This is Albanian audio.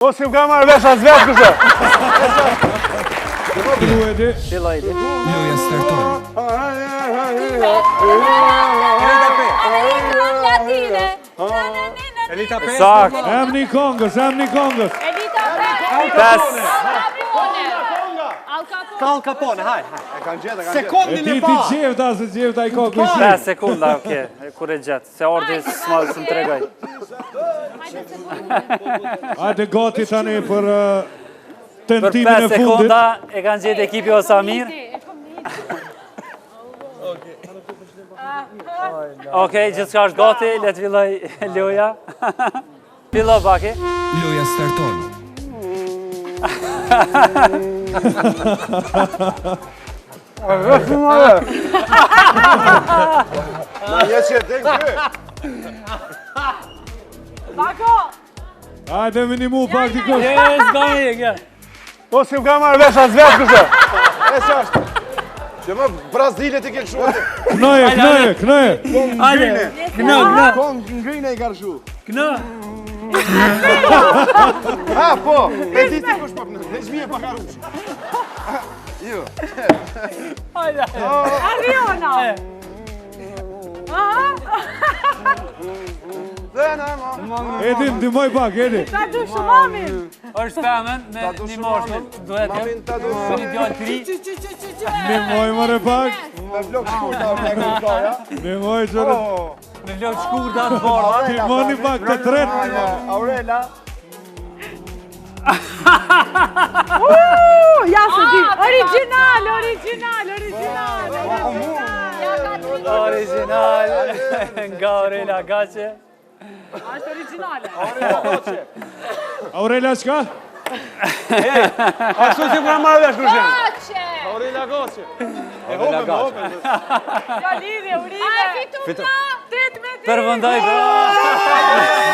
Po s'e kam marrë vesh as vetë kështë. Lueti. Filloj. Loja starton. Latine. Elita Pesë. Sakt. Emni i kongës, emni i kongës. Elita Pesë. Pes. Al Capone. Al Capone, haj, haj. E kanë gjetë, e kanë gjetë. E Sekondin di e ti parë. Gjevda, se Gjevda i ka kujsi. 5 sekunda, okej. Kur e gjetë. Se ordi s'ma s'më tregoj. Hajde gati tani për uh, Për tentimin 5 e fundit. sekonda e kanë gjetë ekipi Osamir. Okej, gjithçka është gati, le të filloj loja. Fillo Baki. Loja starton. Na një që e din ky. Bako. Hajde me nimu pak dikush. Yes, bani, kjo. Po s'e kam marrë vesh as vetë kështë. E që është? Që më Brazilit i ke këshu atë. Knoje, knoje, knoje. Hajde. Kno, kno, Kong ngrine i ka këshu. kno. Ha, po, e di ti kush po kënë. Nexhmije pa karush. Jo. Hajde. Ariona. Dhe në ma. Edi, ndihmoj pak, Edi. Ta du shumë mamin. Është femën me Ta du një shumë moshë, mamin. duhet të Mamin ta du me një djalë të ri. Ndihmoj more pak. Me flok shkurta, me flok Ndihmoj çorë. Oh. Me flokë të shkurta të bardha. Ndihmoni pak të tretë. Aurela. Uh, ja se di. Original, original, original. Original nga Aurela Gaçe. Është originale. Aurela çka? Ashtu si kam marrë vesh kështë. Gaçe. Aurela Gaçe. E hopën, hopën. Ja lidhje, urime. Ai fitu na. 8 me 2. Përfundoj bravo.